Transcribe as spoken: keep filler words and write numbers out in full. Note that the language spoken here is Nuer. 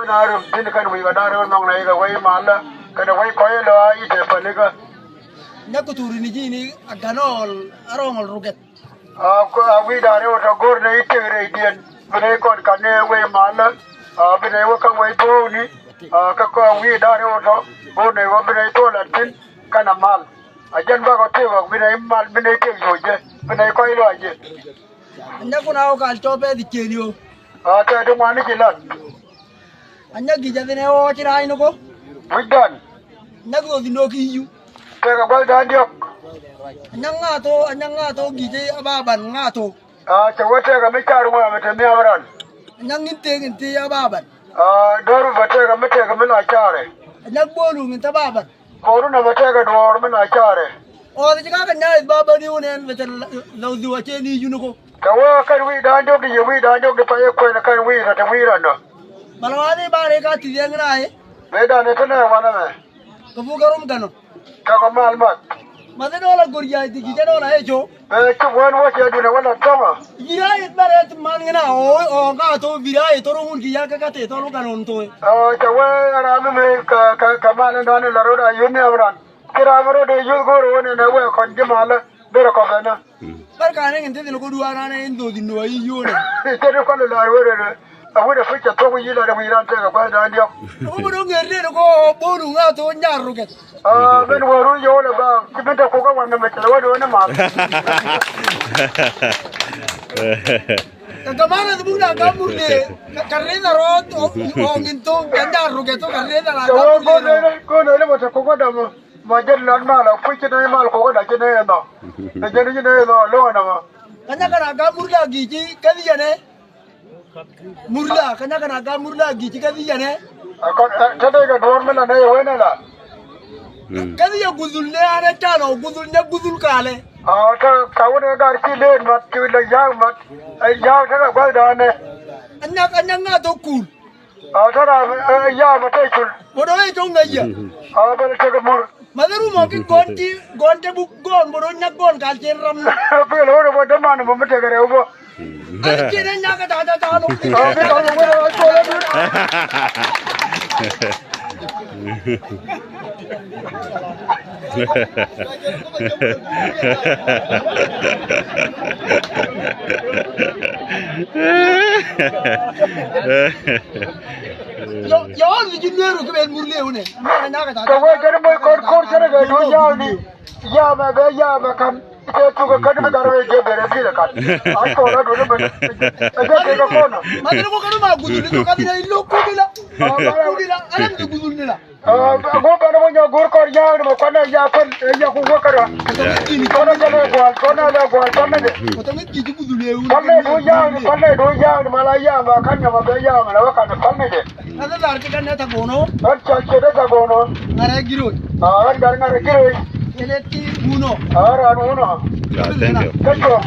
Na röm thi̱n kɛn wi̱i̱ kɛ da̱ŋ rɛw nhɔk nɛy kɛ wec malä kɛnɛ wec kɔc ilɔ a i̱ tɛ pälikä. Nɛk kuthuri ni ji̱ ni a ganɔɔl a rɔŋɔl rukɛt. A wi̱i̱ da̱ŋ rɛw tɔ go̱r nɛy i̱ tëk rɛydiɛn bi nɛy kɔn ka̱n ni wec malä. A bi nɛy wä ka̱m wec bo̱o̱kni. A kä kɔn wi̱i̱ da̱ŋ rɛw tɔ go̱r nɛy wä bi nɛy thuɔl a thi̱n kɛnɛ mal. A jɛn bakɔ tëk ɣɔk bi nɛy mal bi nɛy tëk yo̱c jɛ bi nɛy kɔc luac jɛ. Anyakun a wä kal tɔ pɛth i̱ ciëëni ɣöö. A tɛth ti ŋuan i̱ ci la̱t. Anyak gi̱c a thin ɛ ɣɔɔ ci ra̱a̱cni ko. Wi̱cdan. Anyak dho̱th inɔ ki i̱ yu. Tɛkɛ gua̱thdan diɔ̱k. Anyak ŋa̱a̱ tho anyak ŋa̱a̱ tho gi̱c a baban ŋa̱a̱ tho. A cɛ wä tɛkɛ mi car ŋuɛmɛ te nhiam ran. Anyak ŋi̱n tëëk in thiec a baban. A dɔ̱r bä tɛkɛ mi tɛkɛ mi la carɛ. Anyak bo̱o̱l wuŋ in thä baban. Ko̱ru nɛmɛ tɛkɛ duɔ̱ɔ̱r mi na carɛ. Ɣɔth ci kakɛ nya̱a̱ i̱th ba bäni wun ɛn bɛ cɛ lɔth dhiw a cɛ ni yun iko. Kɛ wee kɛn wi̱i̱ da̱a̱n diɔ̱k di yɛ wi̱i̱ da̱a̱n diɔ̱k di payɛ kuɛn kɛn wi̱i̱ rɛ te wi̱i̱ rɛ nɔ. Bɛ lɔ wathi ba rɛy ka thi̱th yɛn ŋi̱n a i̱. Mëë da̱a̱n ɛ te nɛ wanɛ mɛ. Kɛ buk kɛ rom kɛn ɔ. Kɛ kɔ mal mat. Mathi dɔɔl a go̱r ya̱a̱c thi̱c ci cɛ dɔɔl a ɛ co. Bɛ cuk wään wä ciɛ dunɛ wä la thɔŋä. Vi̱ra̱a̱ yɛ bɛrɛ ti man ŋinɛ ɣɔɔ ɣɔɔ ŋa̱a̱ thok vi̱ra̱a̱ yɛ thok rɔ̱ŋ wun ki̱ ya̱ kä kä tëë thɔl wä gan ɣɔn thok. Ɔ cɛ wee ram mi mëë kɛ kɛ kɛ mal in dɔ̱ɔ̱n in la rot a yun ni ɛm ran. Ci ram mi rot in yuth go̱o̱r wä nɛn ɛ wee kɔn ji̱ malä berɛ kɔk ɛnä. Bär ka̱n in ti thin ko̱du an an in dho̱th in nuɔ̱ɔ̱c in yuɔ̱ɔ̱n ɛ. Cɛ ti kɔn in la wee rot ɛ. A wut a pi̱c a thuɔ̱k wi̱i̱ lat a wi̱i̱ ran tɛk a gua̱thdan diɔ̱k. Ŋu bi do̱ŋ ŋer den kɔ bo̱o̱lu ŋa̱ tho̱o̱n nyar rukɛth. A ben wä run yio̱o̱l a ba ci ben te kuk a waŋ ɛmɛ cɛ wä do̱o̱n ɛmath. Kɛ kɛ man a thibuk na ka mur de kɛ rin a rɔɔth ɔ ŋin tho̱o̱n kɛ nyar rukɛth tho̱o̱n kɛ rin a ra ka mur de. Kɛ wä go̱o̱n nööni go̱o̱n nööni mɔ te kuk a dam mɔ jɛn lan mal a kui̱ ci nööni mal kuk a da ci nööni ɛnhɔ. Ɛ jɛn ci nööni ɛnhɔ lo̱o̱n ɛmɔ. Kɛ nyakɛ na ka mur la gi̱i̱ci kɛ thi̱cɛnɛ. Murla kä nyakɛ na gam murla gi̱c kä thi̱cɛnɛ. Kä dee kɛ duɔ̱ɔ̱r mi la nɛy wen ala. Kä thi̱cɛ guthul nɛ anɛ canɔ guthul nɛ guthul kalɛ. Kä ka wun ɛ gar ci leen mat ci la ya̱a̱k mat. Ɛ ya̱a̱k tekɛ gua̱thdanɛ. Anyak anyak ŋa̱th ɔ kuul. Ɔ tɔ̱ ram ɛ ya̱a̱m ɛ tɛy cul. Bä dɔ̱ŋ ɛ cɔŋ ŋäc yɛ. Ɔ bä lɛ tekɛ mur. Mathɛ rum ɔ ki gɔ̱n ti gɔ̱n te buk gɔ̱n bä dɔ̱ŋ nyak gɔ̱n kal cien ram. Bikɛ lɛ wä dee bä däman bä mi tekɛ rɛw bä. Bä ti cien ɛ nyak ɛ ta̱a̱ ta̱a̱ ta̱a̱ lɔ. Ɔ bi tɔ̱ lɛ wä dee bä cuɔl ɛ duut. Yɔ, yɔ, ni ji̱ nueeru ki ben mur liewni. Kɛ wee jɛn moc kɔn ko̱r cɛn kɛ duun ya̱a̱ni. Ya̱a̱mɛ bɛ ya̱a̱mɛ ka̱n. Kɛ tuk kɛ kɛn mi gar wee jɛ ben ɛ bilɛ ka̱n. A kɔn a duun mɛ. Ɛ jɛ kɛ kɛ kɔn. Ma ni ko kɛn ma gudu ni ko ka bi na ilo kudila. Kudila, alam ni gudu ni la. Ɛ, ɛ, guɔ bɛn wä nyɔk go̱o̱r kɔn ya̱a̱k ni mɛ kuanɛ ya̱a̱k kuan, ɛ, ya̱a̱k ku wä kärɔa. Kuanɛ jɛ lɛ gua̱a̱l, kuanɛ lɛ gua̱a̱l, kuanɛ jɛ. Kuanɛ duun ya̱a̱k ni, kuanɛ duun ya̱a̱k ni, mala ya̱a̱k mɛ, kan nyɔmɔ bɛ ya̱a̱k mɛ, la wä kan kuanɛ jɛ. Ɛ, car ciɛ dee thago̱o̱n ɔ. Ɛ, ŋa̱rɛ gi̱ro̱c. Ɛ, ŋa̱rɛ gi̱ro̱c. Cɛ lɛ ti wun ɔ. Ɛ, raan wun ɔ. Yeah, thank you. Kä cuɔ.